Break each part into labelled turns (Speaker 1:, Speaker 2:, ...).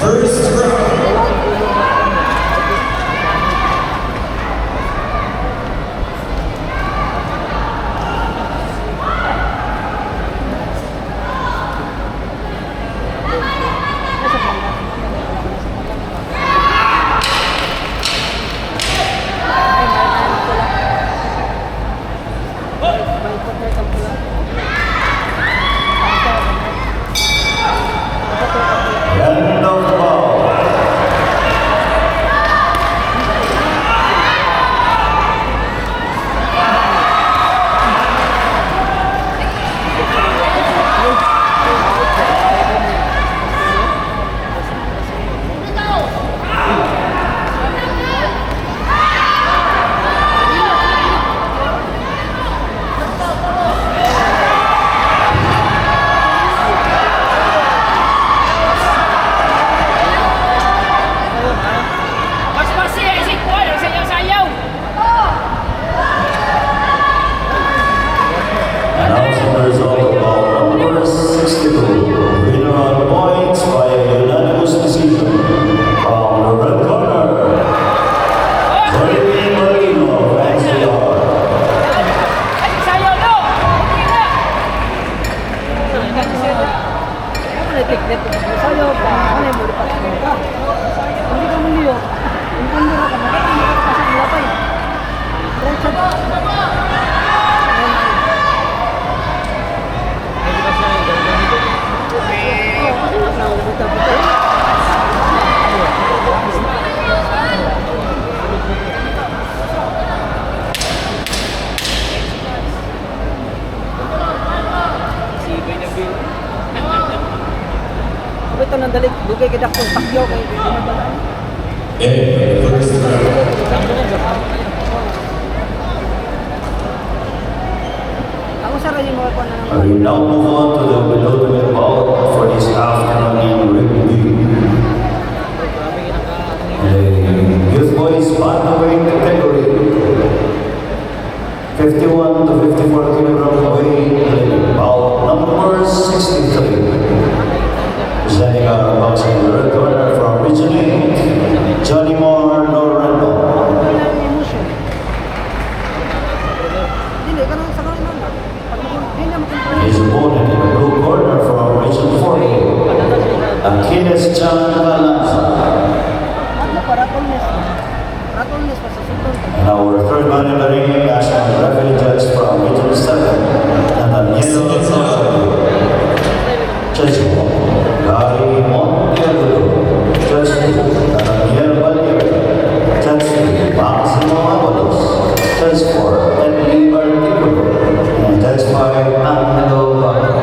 Speaker 1: First round.
Speaker 2: Ay, may pula. May pula kang pula. Ang tawag mo. Ang tawag kang pula.
Speaker 3: End of bout.
Speaker 4: Mas-masi, isip ko, sayaw-sayaw.
Speaker 3: Announcing the result of bout number 62. Winner on points by a unanimous decision. From the red corner, Jeremy Marino of NCR.
Speaker 4: Ay, sayaw, no! Okay na!
Speaker 2: Ano na tiknet? Sayo pa, ano mo lipat ka. Hindi ka mo liyo. Kung kundo ka, makakita ka sa nilapay. Diretso. Oh, kasi mas naubuta-buta.
Speaker 4: Sibay na bill.
Speaker 2: Ito nang dalik, dugay kay dakong pakyaw kay ginabalaan.
Speaker 1: End of first round.
Speaker 2: Ako sa yung mga kuan na ng
Speaker 3: We now move on to the penultimate bout for this afternoon in Ring B. The Youth Boys Bantamweight category, 51 to 54 kilogram weight limit, bout number 63. Presenting our boxing in the red corner from Region 8, Johnny Moore Loreno.
Speaker 2: Wala yung emotion. Dili kanang sa kanang man. Pag di na makontrol.
Speaker 3: His opponent in the blue corner from Region 40, Achilles Chan Balanza.
Speaker 2: Ano pa ratolnes. Ratolnes pa sa sultan.
Speaker 3: And our third man in the ring, national referee judge from Region 7, Nathaniel Rosario. Judge 1, Gary Monteagudo. Judge 2, Nathaniel Valier. Judge 3, Maximo Abalos. Judge 4, Henry Articulo. And Judge 5, Angelo Bago.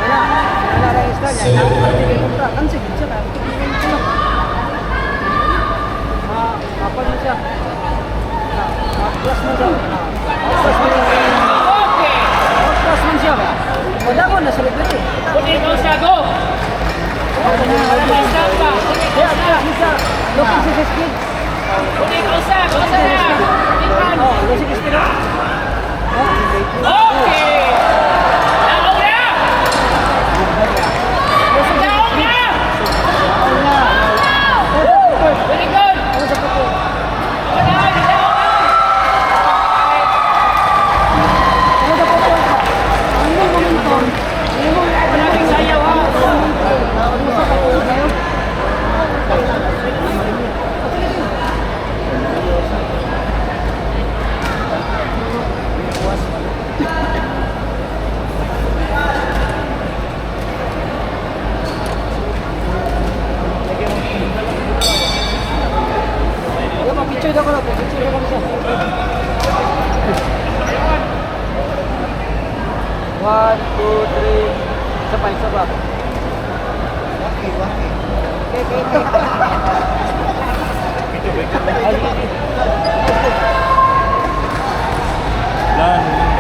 Speaker 2: Wala. Wala ra yung style. Ay, kontra. Kan sige siya kay. Ma, mapag mo siya. Ma, plus man siya. Plus man siya.
Speaker 4: Okay!
Speaker 2: Plus man siya ba? Wala ko na celebrate.
Speaker 4: Kundi ikaw sa go! Wala may stop pa! Kundi ikaw sa!
Speaker 2: Siya, looking sa speed.
Speaker 4: Kundi ikaw sa! Kusa na! Ipan!
Speaker 2: Oh, losing speed.
Speaker 4: Okay! Laong na! Laong na! Very good!
Speaker 2: Ano sa puto?
Speaker 4: Wala! Laong na!
Speaker 2: Ano sa puto? Ang imong momentum, imong
Speaker 4: Maraming sayaw ha!
Speaker 2: Ano sa puto kayo? Wala pa picture daw ko na, picture daw ko siya. One, two, three. Isa pa, isa pa. Okay. Ay, sige.
Speaker 5: Lan.